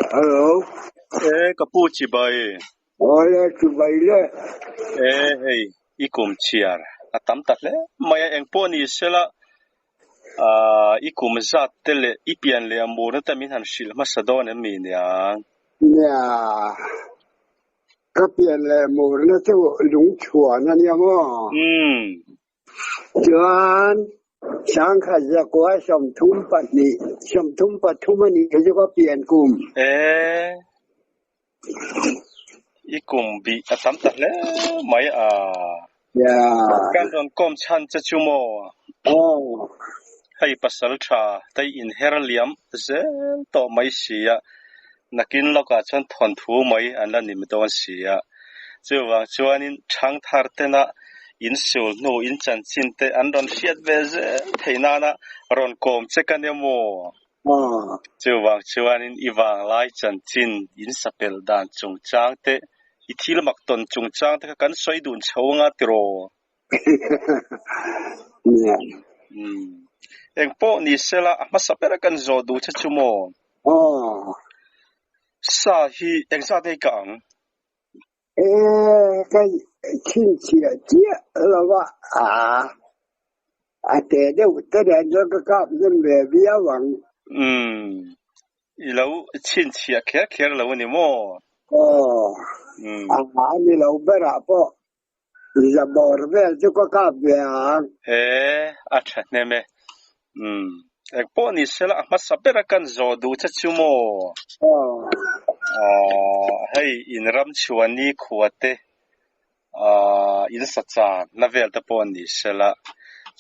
Hello. E ka pu chibai. Awle chibai le. E hei i kum chhiar a tam ta hle mai a, engpawh ni sela i kum zat te leh i pian leh a murna te min han hrilh hmasa dawn em mi niang? Nia, ka pian leh murna chu lungchhuan a nia maw? Umm. Chuan sangkhat zakua 32, 33 a nih chu ka pian kum. E, i kum bih a tam ta hle mai a. Kan rawn kawm chhan che chu maw? Aw. Hei pasal tha tei inher liam zel tawh mai si a, nakin lawkah chuan thawnthu mai an la nim dawn si a. Chuvang chuanin thangthar tena insul hnu inchanchin te an rawn hriat ve zel theih nana rawn kawm che ka nia maw? Chuvang chuanin i vanglai chanchin insapelh dan chungchang te, i thil mak tawn chungchang te kha kan sawi dun chho anga tiraw? Eng pawh ni sela a hmasa bera kan zawh duh che chu maw? Sa hi engzat nge ka ang? E, ka chhinchhiah chiah lo a, a te deuh te nen chuan ka kap hnem ve viau ang. Umm, i lo chhinchhiah kher kher lo a ni maw? Aw, a ni lo berah pawh zabawr vel chu ka kap ve ang. E, a tha hnem e. Umm, eng pawh ni sela a hmasa bera kan zawh duh che chu maw? Aw. Aw, hei in ram chhuan ni khua te, aw, in sa chan na vel te pawh ni sela.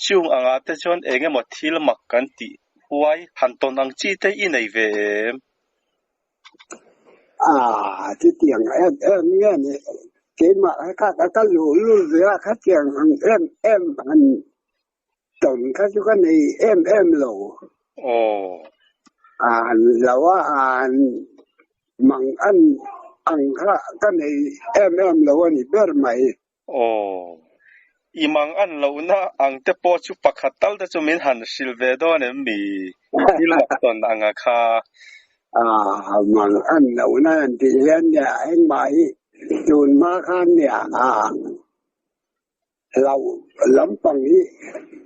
Chung angah te chuan eng emaw thil mak kan tih huai han tawn ang chi te i nei ve em? Ah, chutiang em em nge ni? Keimah kha ka luh lul ve a, khatiang ang em em han tawn kha chu ka nei em em lo. Aw. A han lo a, a han mang an ang kha ka nei em em lo a ni ber mai. Aw. I mang an lohna ang te pawh chu pakhat tal te chu min han hrilh ve dawn em mi? Thil mak tawn anga kha. Ah, mang an lohna an tih hian nia engmah hi tun hma khan nia ah hlauh lampang hi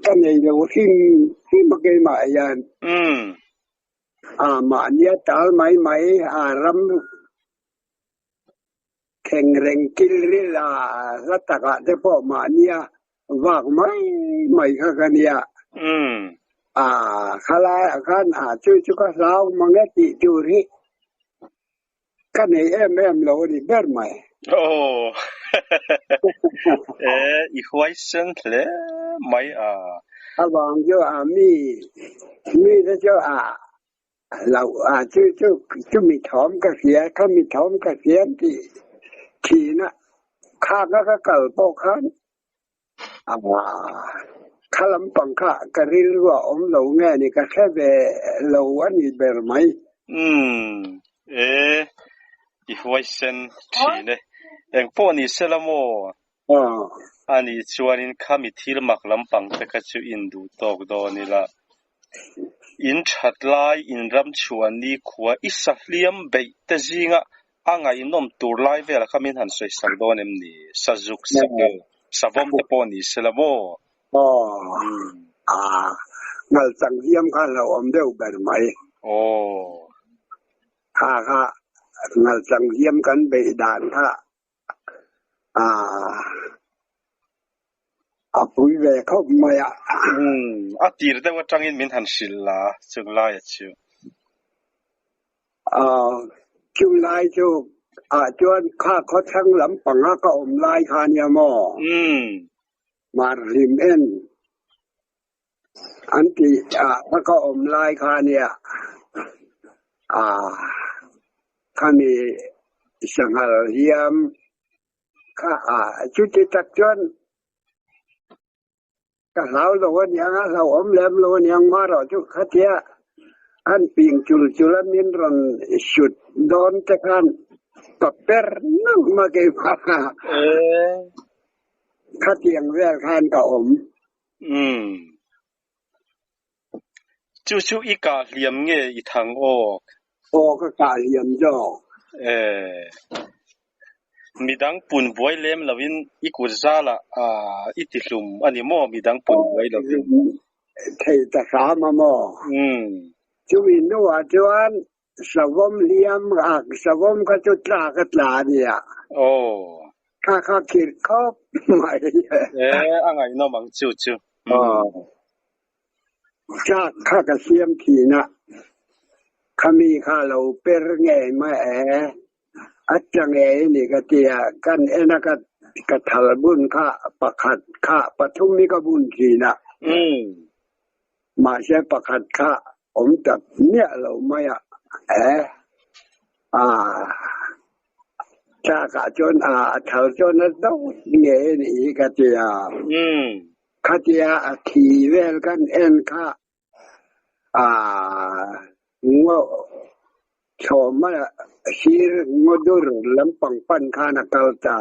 ka nei lo hrim hrim a keimah hian. Umm. Ah, mahnia tal mai mai a ram Thleng reng kil ril a hla takah te pawh mahnia vak mai mai kha ka nia. A khalaiah khan a chu chu ka hlau mang e tih tur hi ka nei em em lo a ni ber mai. Aw e i huaisen hle mai a. Avang chu a mi mi te chu a Lo a chu chu chu mi thawm ka hria kha mi thawm ka hria tih thihna khak a ka kal pawh khan a kha lampang kha ka rilru a awm lo nge ni ka hre ve lo a ni ber mai. Umm e i huaisen thin e. Engpawh ni sela maw? Ani chuanin khami thil mak lampang te kha chu induh tawk dawn ila. In that lai in ram chhuan ni khua i sa hliam beih te zinga a ngaihnawm tur lai velah kha min han sawi sak dawn em ni? Sazuk, sakawlh, savawm te pawh ni sela maw? Aw, a ngalchang hliam kha hlauhawm deuh ber mai. Aw. Kha kha ngalchang hliam kan beih dan kha A a pui ve khawp mai a. Umm, a tir deuh atangin min han hrilh la, chung laia chu. A, chung lai chu ah chuan kha khawthlang lampanga ka awm lai kha nia maw? Umm. Mar hlim en an tih ah kha ka awm lai kha nia. A, khami sanghal hiam kha a chuti tak chuan ka hlau lo a niang a, hlauhawm lem lo a niang marawh chu khatia an ping chul chul a min rawn sut dawn te khan ka per nang ma keimah kha. Khatiang vel khan ka awm. Umm. Chu chu i kah hliam nge i thang awk? Aw ka kah hliam zawk. Eh. Midang pun buai lem loin i kut zalah i ti hlum a ni maw? Midang pun buai loin. Thei ta hram a maw? Chumi hnuah chuan savawm hliam savawm kha chu tla ka tla a nia. Aw. Kha kha khirh khawp mai. Eh, a ngaihnawm ang chu chu. Aw. Tlak kha ka siam thin a, khami kha lo per ngei mai e, a tla ngei ni ka ti a, kan en a ka ka thal bun kha pakhat kha pathum hi ka bun thin a, mahse pakhat kha awm tak miah lo mai a e, a tlakah chuan a thal chuan a do ngei ni hi ka ti a. Khatia a thi vel kan en kha aa ngaw thlawhma sir ngaw dur lampang pan khan a kal ta.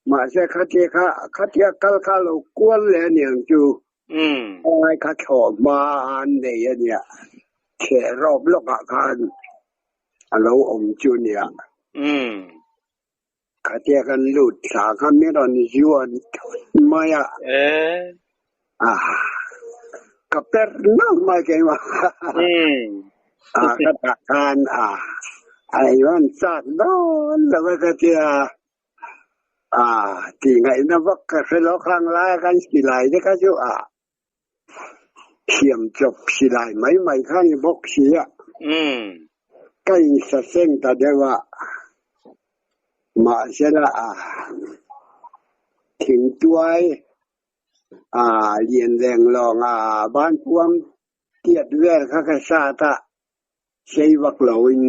Mahse khatia kha khatia kal kha lo kual leh aniang chu ai kha thlawhma an nei ania chheh rawp lawkah khan a lo awm chu ania. Khatia kan lut thla kha mi rawn zuan thut mai a. A, ka per nang mai keimah. A, ka dah khan a, a inrawn chak dawn lo e ka tia. A, tih ngaihna vak ka hre lo khang laia kan silai te kha chu a, thiam chawp silai mai mai kha ni bawk si a. Ka insaseng ta deuh a, mahsela a thingtuai a lian leng lawng a banpuam tiat vel kha ka sat a, sei vak loin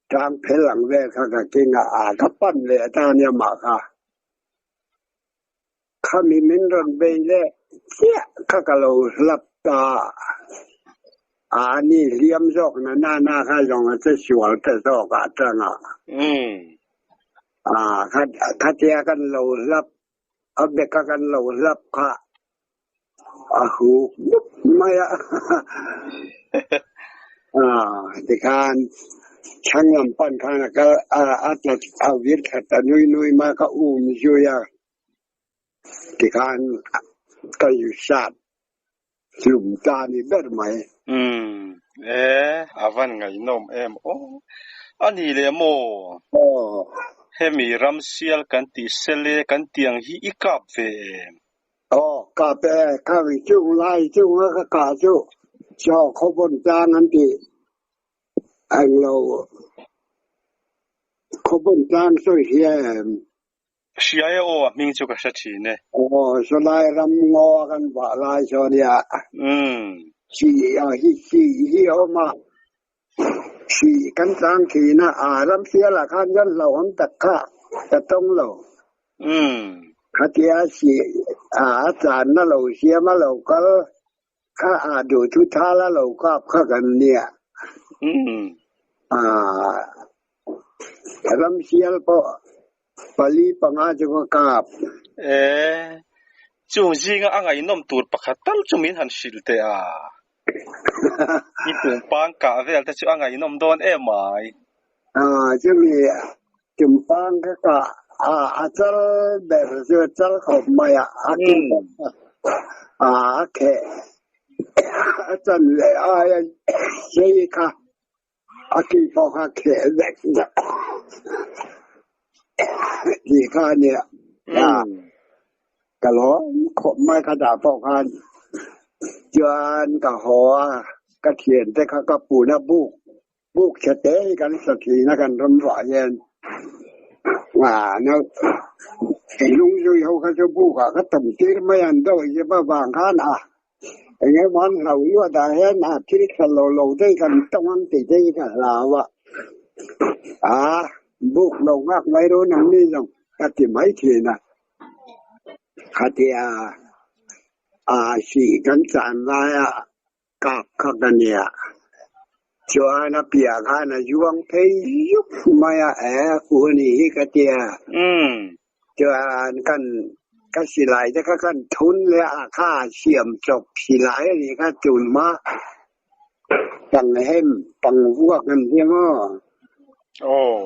tlang phel ang vel kha ka keng a, a ka pan leh ta nia mah kha. Khami min rawn bei leh chiah kha ka lo hlap ta a, ani hliam zawk na na na kha zawng a che sual ta zawk ah tang a. A kha khatia kan lo hlap a beka kan lo hlap kha a huk dup mai a. A tikhan thlang lam pan khan a kal a a tla a vir thla ta nui nui mai ka um zui a. Tikhan ka insat hlum ta ni ber mai. Umm e, a van ngaihnawm em aw. A ni leh maw? Aw. Hemi ramsial kan tih sele kan tiang hi i kap ve em? Aw, kap e, khami chung lai chunga ka kah chu chaw khawpawn tlang an tih englo khawpawn tlang sawi hria em? Hria e aw, a hming chu ka hre thin e. Aw, sawlai ram ngaw a kan vah lai saw nia. Sih hi sih hi a awm a, sih kan tlang thin a, a ram sialah khan chuan hlauhawm tak kha ka tawng lo. Khatia sih a tlanna lo siam a lo kal kha a duh thu thal a lo kap kha kan nia. Ram sial pawh pali panga chu ka kap. E, chung zinga a ngaihnawm tur pakhat tal chu min han hrilh teh a. I tumpang kah vel te chu a ngaihnawm dawn em mai. Chumi tumpang ka kah a, a chal ber chu a chal khawp mai a, a kim a kheh a chan leh aia sei kha a ki pawh kha kheh vek vek tih kha a nia. Ka lawm khawp mai kha dah pawh khan chuan ka haw a, ka thiante kha ka pun a buk buk chhe te hi kan sa thin a kan ram ruah hian lung zui ho kha chu buk ah ka tam tir mai an dawih zep avang khan a eng emaw an hlau luat ah hian a thil tha lo lo te hi kan tawng ang tih te hi ka hlau a, a buk lo nghak mai run ang ni zawng ka ti mai thin a. Khatia a sih kan chan laia kap kha ka nia. Chuan a piah khan a zuang phei zuk mai a, e fu a nih hi ka tia. Chuan kan ka silai te kha kan thun leh a kha siam chawp silai a nih kha tun hma. Pang hem, pang vuak an ti maw? Aw.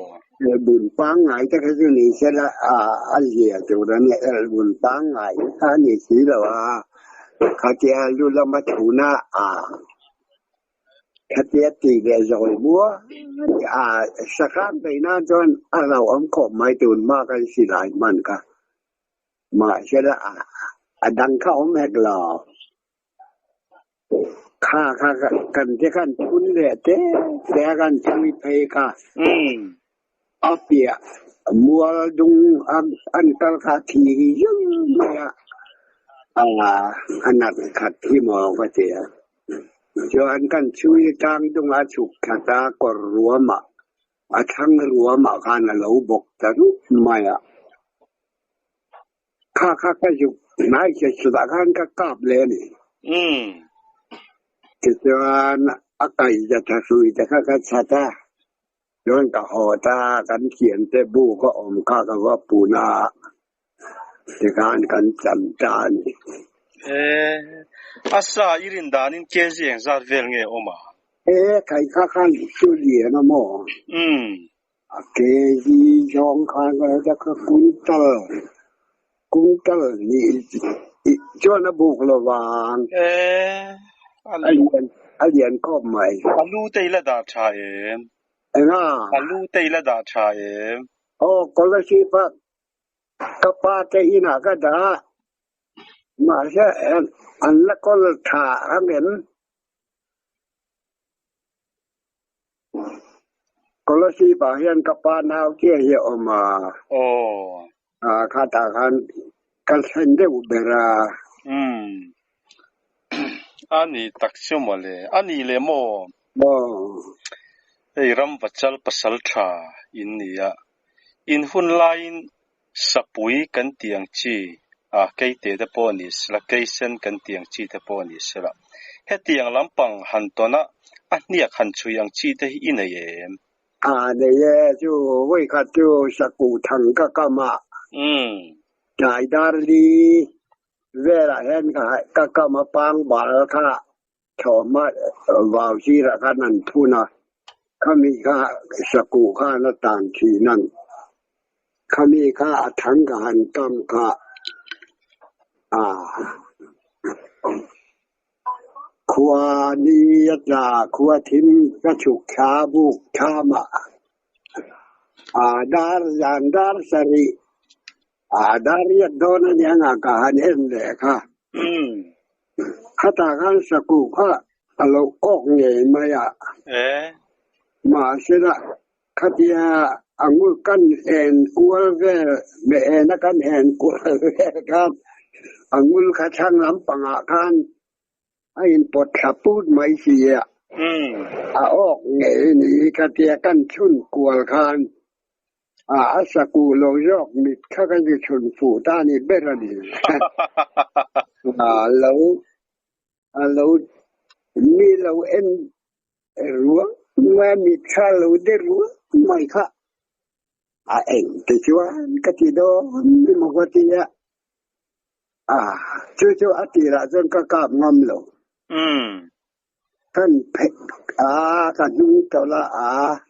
Elbun pangngai te kha chu ni sela a zia tur a nia, elbun pangngai kha a ni si lo a, khatia lu lama thuna a khatia ti leh zawi bua a sakhan phei nan chuan a hlauhawm khawp mai tun hma kan silai hman kha. Mahsela a dang kha awm hek lo. Kha kha kan te khan phun leh te te a kan thui phei kha. A piah mual dung an kal kha thi hi zung mai a, a nat khat hi maw ka ti a. Chuan kan chhui tlang dung a chhuk khat a kawr ruam ah, a thlang ruam ah khan a lo bawk ta rup mai a. Kha kha ka zuk hnai che chutah khan ka kap leh a ni. Tichuan a kai za tha hrui te kha ka chhat a, chuan ka haw ta kan thiante bu ka awm kha ka va pun a, tikhan kan cham ta a ni. E, a sa i rin danin kg engzat vel nge awm a? E, kai kha khan chu lian a maw? A kg zawng khan ka lo ta kha quintal, quintal nih chuan a buk lo vang. E, a lian, a lian khawp mai. A lu te i la dah tha em? Enga? A lu te i la dah tha em? Aw, Kolasib ah ka pa te inah ka dah. Mahse an la kawl tha ang em? Kolasib ah hian ka pa nau chiah hi a awm a. Aw. Khatah khan ka thlen deuh ber a. Umm. A ni tak chu mawle. A ni le maw? Aw. Hei Ramvachal pasal tha in ni a. In hun laiin Sapui kan tih ang chi, a keite te pawh a ni sela, keisen kan tih ang chi te pawh a ni sela. Hetiang lampang han tawn a, a hniak han chhui ang chi te hi i nei em? A nei e, chu vawikhat chu Sakuh thang ka kam a. Tlai dar li velah hian ka kam a pang bal kha Thawhma vau sirah khan an phun a, khami kha sakuh khan a tan thin ang. Khami kha a thang ka han kam kha a khua ni a tla, khua thim ka chhuk thla buk tham a, a dar zan dar sarih a dar riat dawn a nia nga ka han en leh kha. Khatah khan sakuh kha a lo awk ngei mai a. Mahsela khatia a ngur kan en kual vel, meh ena kan en kual vel khan a ngul kha thlang lampangah khan a inpawt thla put mai si a. A awk ngei ni khatia kan chhun kual khan A sakuh lo zawk mit kha ka zu chhun fuh ta ni ber a ni. A lo a lo mi lo en ruang mai a mit kha a lo de ruang mai kha a eng te chuan ka ti dawn ni maw ka ti a. A chu chu a tirah chuan ka kap ngam lo. Kan phet a ka hnung tawlh a a.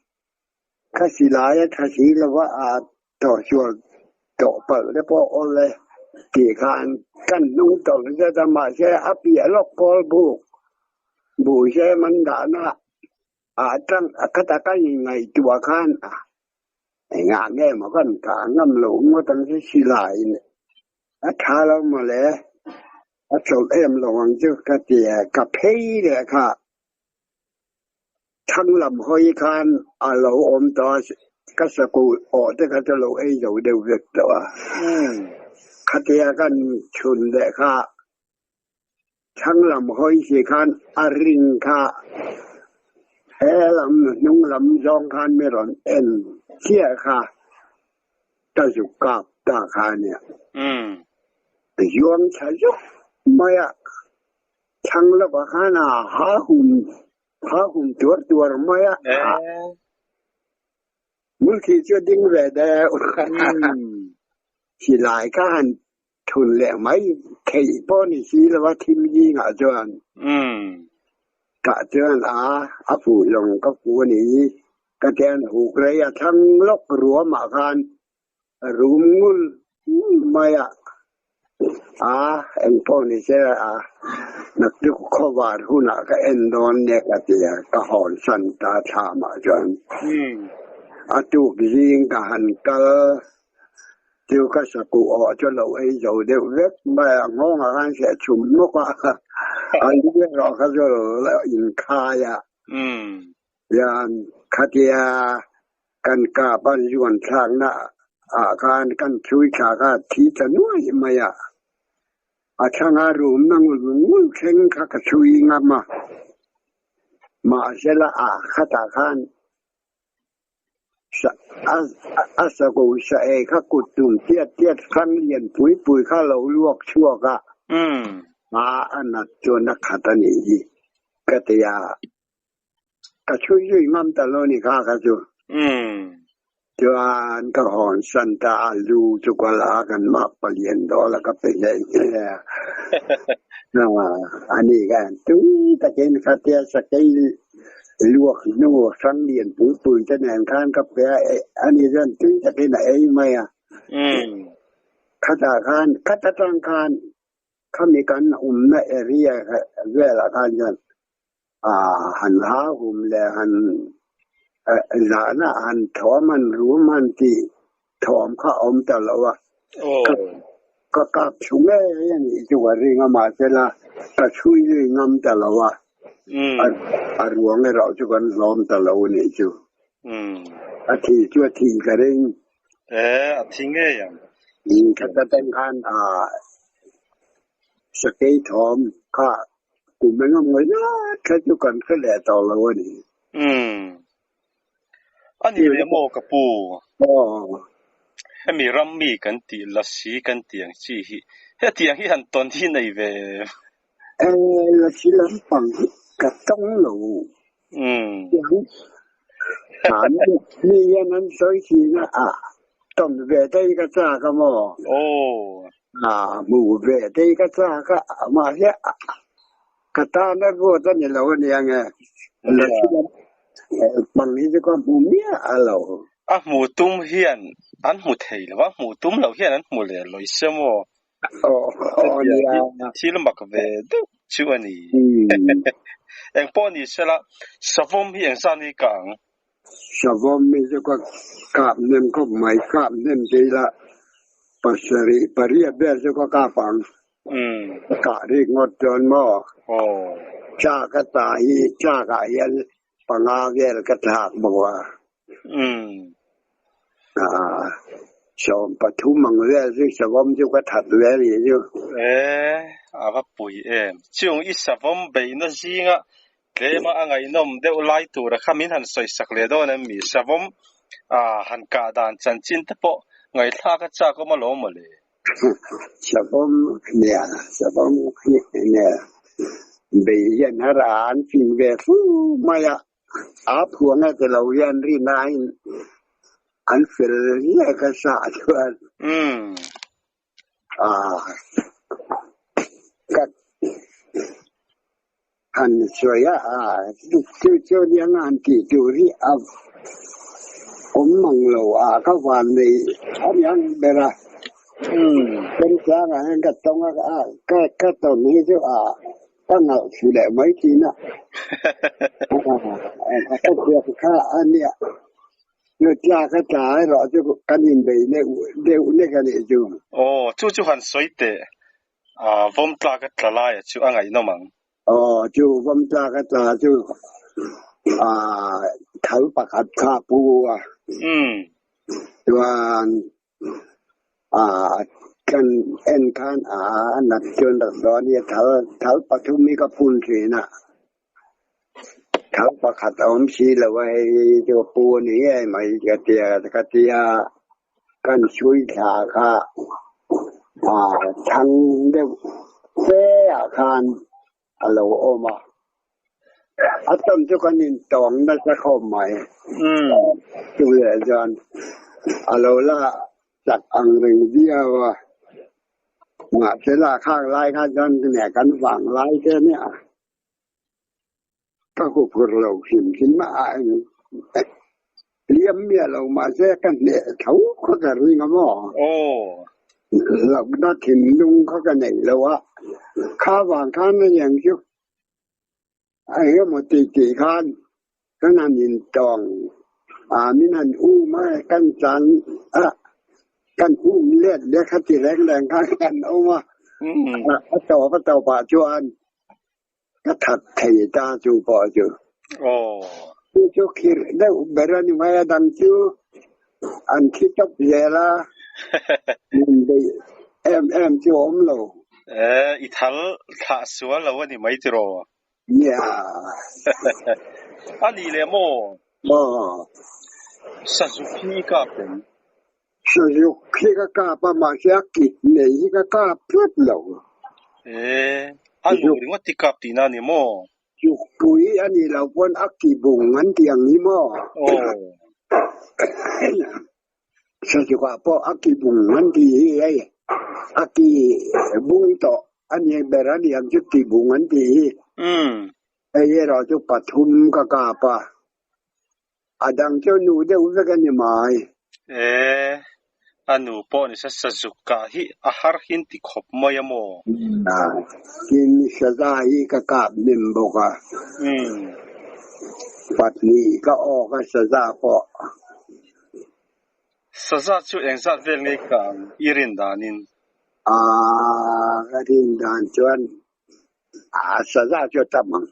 Ka si lai a tha si lo va, a tawhsual tawh palh te pawh awl e tih khan kan hnung tawlh zet a, mahse a piah lawk pawl buk buh zem an dahna ah tang khata ka inngaihtuah khan engah nge maw kan kah ngam loh ngawt ang chu silai a tha lo mawle, a chawlh em lo ang chu ka ti a, ka phei leh kha. Thang lam hawi khan a lo awm tawh a, ka sakuh awh te kha chu lo ei zo deuh vek tawh a. Khatia kan chhun leh kha thang lam hawi si khan a ring kha he lam hnung lam zawng khan mi rawn en chiah kha ka zuk kap ta kha a nia. Zuang tha zuk mai a. Thlang lovah khan a ha hum ha hum tuar tuar mai a. Multhi chu a ding ve deuh. Silai kha han thun leh mai theih pawh ni si lova thim zingah chuan. Tah chuan a a fuh lawng ka fuh a nih hi ka tian huk rei a thlang lawk ruamah khan rum ngul ngul mai a, a engpawh ni se a naktuk khawvar hunah ka en dawn nia ka ti a, ka hawnsan ta thlamah chuan a tuk zing ka han kal Chu ka sakuh awh chu lo ei zo deuh vek mai a, nghawngah khan seh chhum hmawk a, a lu erawh kha chu lo inkhai a. Hian khatia kan kap an zuan thlakna ah khan kan chhui thla kha thi ta nuai mai a, a thlang a rumna ngul ngul thleng kha ka chhui ngam a, mahsela ah khatah khan A sago sa ei kha kut tum tiat tiat hrang lian pui pui kha lo luak chhuak a, a nat chuan a khat a nih hi ka ti a, ka chhui zui ngam ta lo ni kha kha chu. Chuan ka hawn san ta a, lu chu ka la a, kan map palian dawl a ka pe hle hle a, a ni khan tui takin khatia sakei Luak hnu hrang lian pui pui te nen khan ka pe a, ani chuan tui takin a ei mai a. Khatah khan, khat atang khan khami kan awmna area velah khan chuan han hau hum leh han zahna han thawm han rum han tih thawm kha a awm ta lo a. Ka kap thlu ngei a nih chu ka ring a, mahsela ka chhui zui ngam ta lo a, a ruang erawh chu kan hlawm ta lo a nih chu. A thih chu a thih ka ring. E, a thi ngei ang. Khat atang khan sakei thawm kha kum engemaw zat kha chu kan hre leh tawh lo a ni. A ni leh maw ka pu? Hemi ram mi kan tih lasi kan tih ang chi hi hetiang hi han tawn hi nei ve em? E, lasi lampang hi ka tawng lo. Mi hian an sawi thin a, tawn ve te hi ka chak a maw? Hmuh ve te hi ka chak a, mahse Ka tana ruat a ni lo a nia nge? Lasi lam pang hi chu ka hmu miah a lo. A hmu tum hian an hmu thei lo a, hmu tum lo hian an hmu leh lawi se maw? Aw nia. Thil mak ve deuh chu a ni. Engpawh ni sela, savawm hi engzat nge ka ang? Savawm hi chu ka kap hnem khawp mai, kap hnem tih ila pasarih pariat vel chu ka kap ang. Kah rik ngawt chuan maw? Cha ka ta hi chak ah hian panga vel ka thlak bawk a. 13 ang vel chu savawm chu ka that ve a nih chu. E, a va pui em. Chung i savawm beihna zinga Tlema a ngaihnawm deuh lai tura kha min han sawi sak leh dawn em mi? Savawm han kah dan chanchin te pawh ngaihthlak a chak awm alawm mawle. Savawm nia, savawm nia, bei hian har a an fing ve fu mai a, aa phuang a ti lo hian rinaiin an fel hle ka sah chuan. Ka han sawi a, chu chu nia han tih tur hi a awm mang lo a, ka van nei a ni ang ber a. Remchangah hian ka tawng a, ka tawn hi chu a ka ngalh thlu leh mai thin a. Ka hriat kha a nia. Chu tla ka tla erawh chu kan inbei deuh deuh nek a nih chu. Aw, chu chu han sawi teh. Aa, vawm tla ka tla laia chu a ngaihnawm ang. Aw, chu vawm tla ka tla chu aa thal pakhat kha a pu a. Chuan aa kan en khan aa a nat chuan rak dawn hi a thal thal pathum hi ka phun thin a. Thal pakhat a awm si lo a, hei chu pu a ni ngei mai ka ti a, ka ti a, kan chhui thla kha thang deuh fe ah khan a lo awm a, a tam chu kan intawng nasa khawp mai. Chu leh chuan a lo la chak ang reng viau a. Mahse la khang lai kha chuan nge kan vang lai te nia. Ka huphurh lo hrim hrim a, a eng liam miah lo mahse ka hneh tho kha ka ring a maw? Aw. Hlauhna thinlung kha ka neih lo a, kha vang khan a niang chu eng emaw tih tih khan kan han intawng a, min han um a, kan tlan a, kan um let leh kha ti reng reng khan kan awm a, a tawp a tawpah chuan Ka that thei ta chu pawh chu. Aw. Chu chu khirh deuh ber a ni mai a, dang chu an thi tawp zel a, min beih em em chu a awm lo. Eh, i thal thlah sual lo a ni mai tiraw? Nia. A nih leh maw? Aw. Sazuk hi i kap em? Sazuk hi ka kap a, mahse a kit nei hi ka kap tlat lo. E, a nu ringawt i kap tihna a ni maw? Zukpui a nih loh pawn a ki bung an ti ang hi maw? Aw. Sazukah pawh a ki bung an ti hi hei, a ki bung tawh a ni ber a ni ang chu ki bung an ti hi. Hei erawh chu pathum ka kap a. A dang chu nu deuh vek a ni mai. E, a nu pawh ni sa sazuk kah hi a har hin ti khawp mai a maw? A, tin saza hi ka kap hnem bawk a. Pahnih ka awk a saza pawh. Saza chu engzat vel ngei ka ang i rin danin? A, ka rin dan chuan A saza chu a tam ang.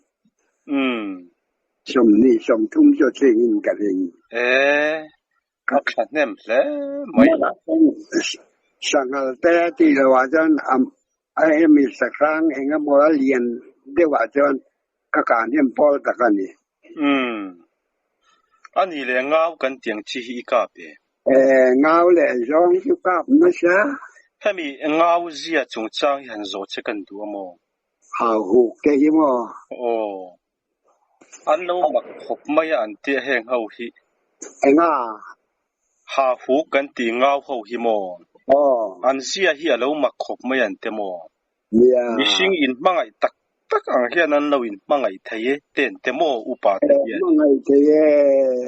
20, 30 chu a thleng in ka ring. E, a tha hnem hle mai. Sanghal te tih loh ah chuan a hemi sahrang eng emaw a lian deuh ah chuan ka kah hnem pawl tak a ni. A nih leh ngau kan tiang chi hi i kap e. E, ngau leh zawng chu kap nasa. Hemi ngau zia chungchang hi han zawh che kan duh a maw? Hau huk te hi maw? Aw. An lo mak khawp mai a an tia heng ho hi. Enga? Ha huk kan ti ngau ho hi maw? Aw. An zia hi a lo mak khawp mai an ti maw? Nia. Mihring inhmangaih tak tak ang hian an lo inhmangaih thei e, ten te maw upa te hian. Hmangaih thei e.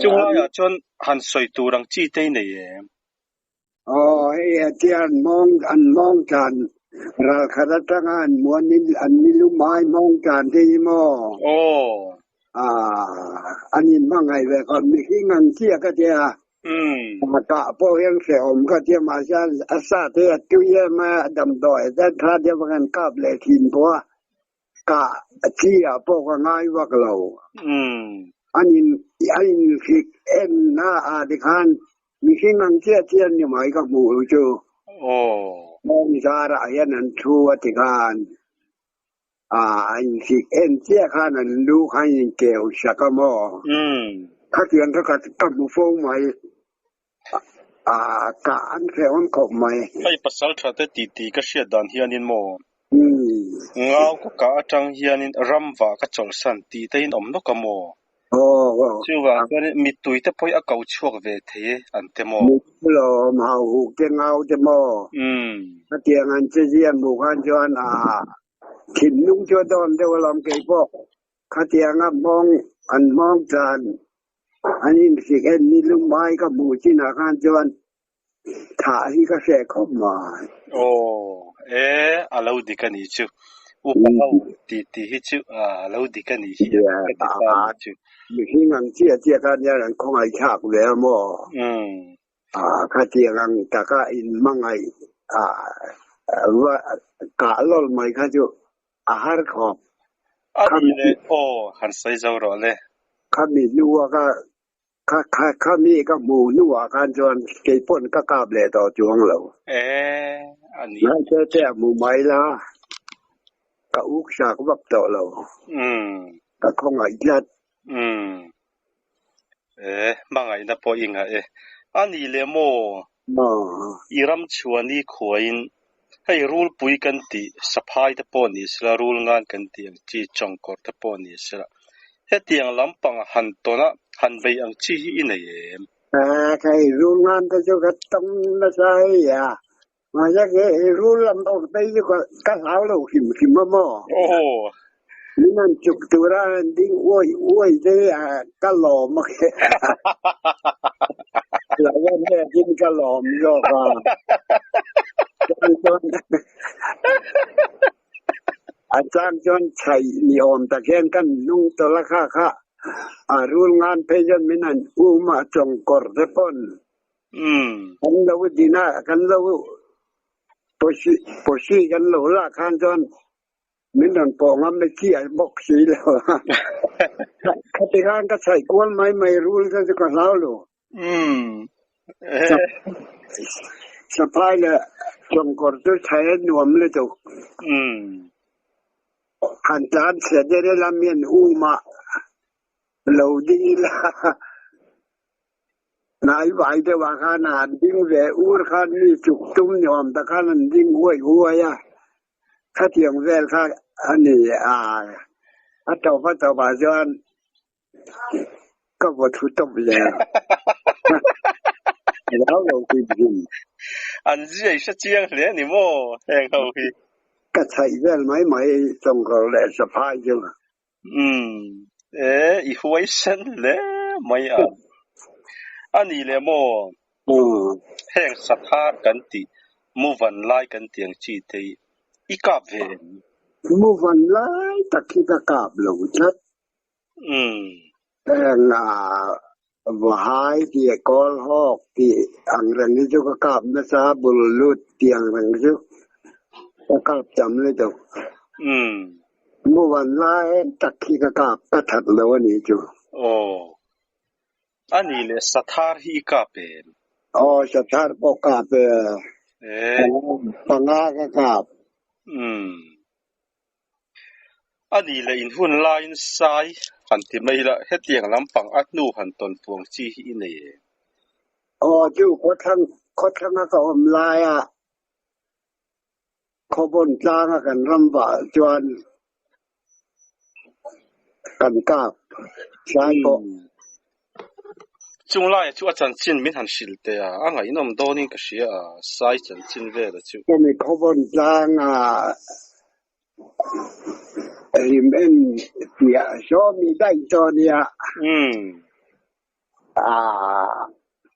Chung laiah chuan han sawi tur ang chi te i nei em? Aw, hei hetia an mawng an mawng tlan ral khat atanga an muan in an nilu mai mawng tlan te hi maw? Aw. Ah, an inhmangaih ve khawp mihring ang chiah ka tia. A kah pawh hian hrehawm ka tia mahse a sa te a tui em a, a damdawi te tha deuh a kan kap leh thin pawh a, kah chi ah pawh ka ngai vak lo. An in a inhrik en na ah te khan mihring ang chiah chiah ni mai ka hmuh chu. Heng zarah hian an thu a ti khan. A inhrik en chiah khan an lu kha an inkeu sak a maw? Khatiang kha ka ka hmu fo mai. A ka an hrehawm khawp mai. Hei pasal tha te ti ti ka hriat dan hianin maw? Ngau ka kah atang hianin ramva ka chawlhsan tih te in awm nawk a maw? Chuvang chuanin mittui te pawh hi a ko chhuak ve thei e an ti maw? Mittui lawm hau huk te ngau te maw? Hetiang an che ziah hmuh khan chuan a thinlung chu a dawn deuh alawm kei pawh. Khatianga hmawng an hmawng tan an inhrik en ni lumai ka hmuh chinah khan chuan Thah hi ka hreh khawp mai. Aw, e, a lo dik a nih chu. Upa ho ti tih hi chu a lo dik a nih hi a ka ti ta a nih chu. Mihring ang chiah chiah kha nia an khawngaih thlak ve a maw? Khatiang ang taka in hmangaih va kah lawlh mai kha chu a har khawp. A nih leh aw, han sawi zo rawh le. Khami hnua ka Kha kha kha mi ka hmuh hnuah khan chuan kei pawn ka kap leh tawh chuang lo. E, a ni. Ngai te te a hmu mai la, ka uk sak vak tawh lo. Ka khawngaih tlat. Umm. E, hmangaihna pawh i ngah e. A ni leh maw? Maw. I ram chhuani khuain hei rulpui kan tih saphai te pawh ni sela, rul ngan kan tih ang chi, chawngkawr te pawh ni sela, hetiang lampang han tawn a, han bei ang chi hi i nei em? Hei rul ngan te chu ka tawng nasa hei a, mahse kei rul lam pang phei chu ka hlau lo hrim hrim a maw? Aw. Min an chuk tura an ding uai uai te ka lawm a khe lo a hnekin ka lawm zawk a. Chuan chuan a chang chuan chhaih ni awm tak hian kan hnung tawlh a kha kha a rul ngan phei chuan min han um a chawngkawr te pawn kan lo din a kan lo pawhsi kan lo lak khan chuan Min rawn pawh ngam mai chi a bawk si lo. Khati khan ka chhaih kual mai mai rul kha chu ka hlau lo. Saphai leh chawngkawr chu chhaih a nuam lutuk. Han tlan chhe der ila mi an um a, lo ding ila. Hnai vai deuh ah khan an ding ve ur khan mi chuk tum ni awm tak khan an ding huai huai a. Khatiang vel kha a ni a, a tawp a tawp ah chuan ka vaw thu tawp zel. A lo lo hrim hrim. An zia i hre chiang hle a ni maw heng ho hi? Ka chhaih vel mai mai chawngkawr leh saphai chu. Umm, e, i huai sen hle mai a. A ni leh maw? Heng sathar kan tih, mu van lai kan tih ang chi te hi i kap ve em? Mu van lai tak hi ka kap lo tlat. Heng vahai tih kawl hawk tih ang reng hi chu ka kap nasa, bul lut tih ang reng chu ka kap tam lutuk. Mu van lai tak hi ka kap ka that lo a nih chu. Aw. A nih leh sathar hi i kap em? Aw, sathar pawh kap e. Panga ka kap. A nih leh in hun laiin sai han ti mai la, hetiang lampang a hnu han tawn puang chi hi i nei em? Aw, chu khawthlang khawthlanga ka awm laia khawbawn tlanga kan ram vah chuan kan kap sai pawh. Chung laia chu a chanchin min han hrilh teh a, a ngaihnawm dawnin ka hria a, sai chanchin vel a chu. Hemi khawbawn tlanga Rim en piah sawmi daih tawh a nia.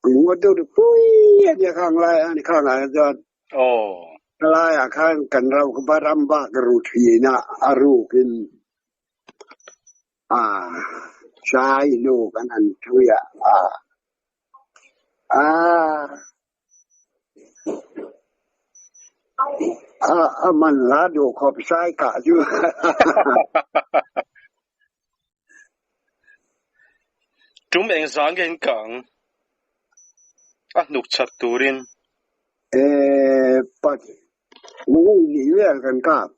Ngaw dur pui a nia khang lai a ni khang ah chuan. Lai ah khan kan ro kha ram bak ru thin a, a ruk in sai hnu kan han thui a. A man hla duh khawp sai kah chu. Tum eng zang nge in kang a hnuk chat turin? Pat ngei nih vel kan kap.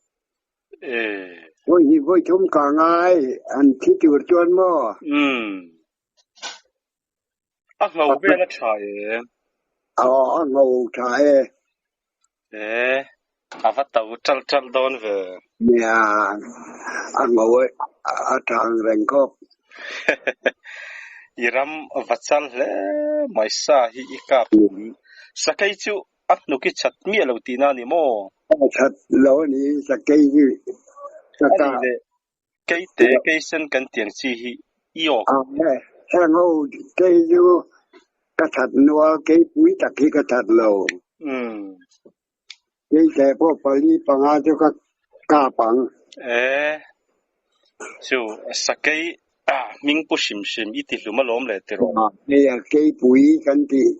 Vawi hnih vawi thum ka ngai an thi tur chuan maw? A ngho vel a tha e. Aw, a ngho tha e. E, a va to ṭalh ṭalh dawn ve. Nia, a ngho a tha ang reng khawp. I ram va chal hle mai sa hi i kap. Sakei chu a hnuk i chat miah lo tihna a ni maw? A chat lo a ni, sakei hi ka A nih leh Keite, keisen kan tiang chi hi i awk. Heng ho kei chu ka that nual, keipui tak hi ka that lo. Keite pawh pali panga chu ka kap ang. E, chu sakei hming pu hrim hrim i ti hlum alawm le tiraw? Hei a keipui kan tih,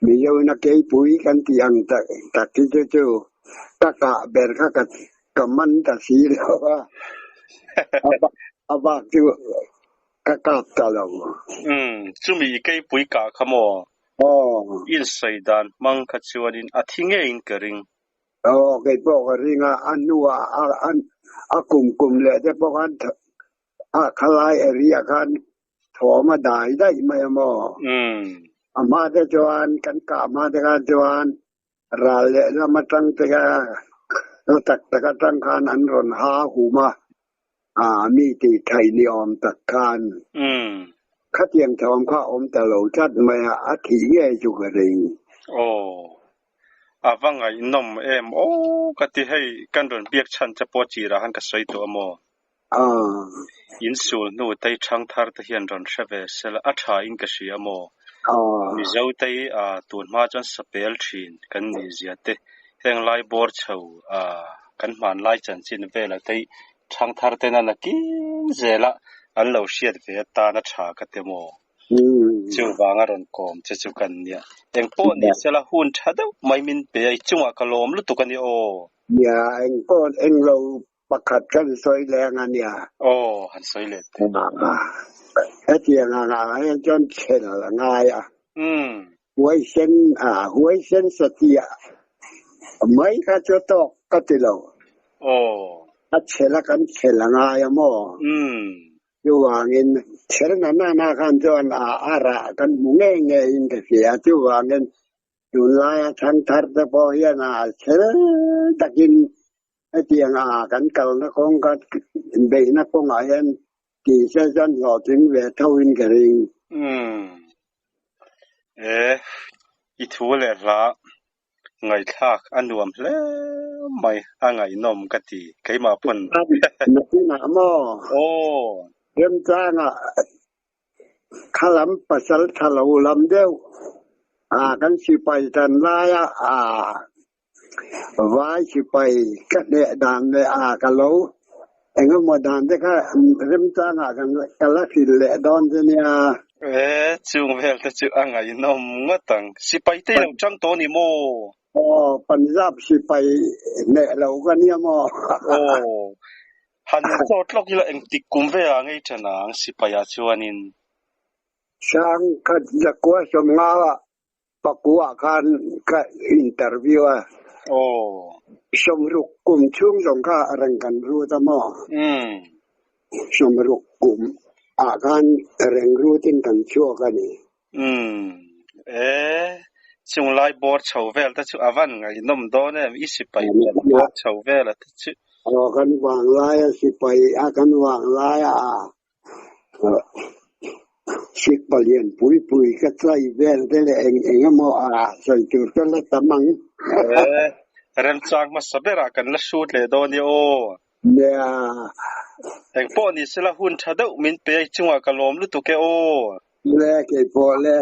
Mizo ina keipui kan tih ang tak hi chu chu ka kah ber kha ka Ka man ta si lo a, a bak chu ka kap ta lo. Umm, chumi i keipui kah kha maw? Aw. I insawi dan hmang kha chuanin a thi ngeiin ka ring. Aw, kei pawh ka ring a, a hnuah a kum kum leh te pawh khan a khalai area khan thawm a dai daih mai a maw? Umm. A hma te chuan kan kah hma te khan chuan Ral lehlam atang te kha hla tak tak atang khan an rawn ha hum a, aa mi tih thaih ni awm tak khan khatiang thawm kha a awm ta lo tlat mai a, a thih ngei chu ka ring. Aw, a va ngaihnawm em aw ka ti hei kan rawn biak chhan che pawh chirah khan ka sawi tawh a maw? Ah. In sul hnu te hi ṭhangthar te hian rawn hre ve sela a ṭha in ka hria maw? Ah. Mizo te hi tun hma chuan sapel ṭhin kan nih zia te, heng lai bawr chho kan hmanlai chanchin vela te hi ṭhangthar ten a nakin zela an lo hriat ve atan a ṭha ka ti maw? Chuvang a rawn kawm che chu kan nia. Engpawh ni sela hun ṭha deuh mai min pe a, i chungah ka lawm lutuk a ni aw. Nia, engpawh englo pakhat kan sawi leng a nia. Aw, han sawi leh teh. Hetiang angah hian chuan chhel a ngai a. Huaisen, huaisen satih mai kha chu tawk ka ti lo. Aw. A chhel a kan chhel a ngai a maw? Chuvangin chhel na na na khan chuan a rah kan hmu ngei ngeiin ka hria. Chuvangin tunlaia thangthar te pawh hian a chhel takin hetiang a kan kalna kawng ka beihna kawngah hian tih se chuan hlawhtling ve thoin ka ring. Umm. E, i thu leh hla Ngaihthlak a nuam hle mai, a ngaihnawm ka ti keimah pawn. Nakinah maw? Aw. Remchangah kha lam pasal tha lo lam deuh a kan sipai tan laia a vai sipai ka hneh dan leh a ka lo engemaw dan te kha remchangah ka la hrilh leh dawn che nia. E, chung vel te chu a ngaihnawm ngawt ang. Sipai te i lo chang tawh a ni maw? Aw, Punjab sipai hneh lo ka nia maw? Aw, han zawt lawk ila engtik kum ve ah ngei ṭan ang sipai ah chuanin? Sang khat zakua sawmnga ah pakua khan ka interview a. Aw. Sawmruk kum chhung zawng kha reng kan rut a maw? Umm. Sawmruk kum ah khan reng rutin kan chhuak a ni. Umm. E, chung lai bawr chho vel te chu a van ngaihnawm dawn em, i sipai pian bawr chho vel a te chu. Aw, kan vang lai a sipai a kan vang lai a Sik palian pui pui ka tlai vel te leh eng eng emaw a sawi tur ka la tam ang. E, remchang hmasa berah kan la hrut leh dawn i aw. Nia. Engpawh ni sela hun tha deuh min pe a i chungah ka lawm lutuk e aw. Le, keipawh le.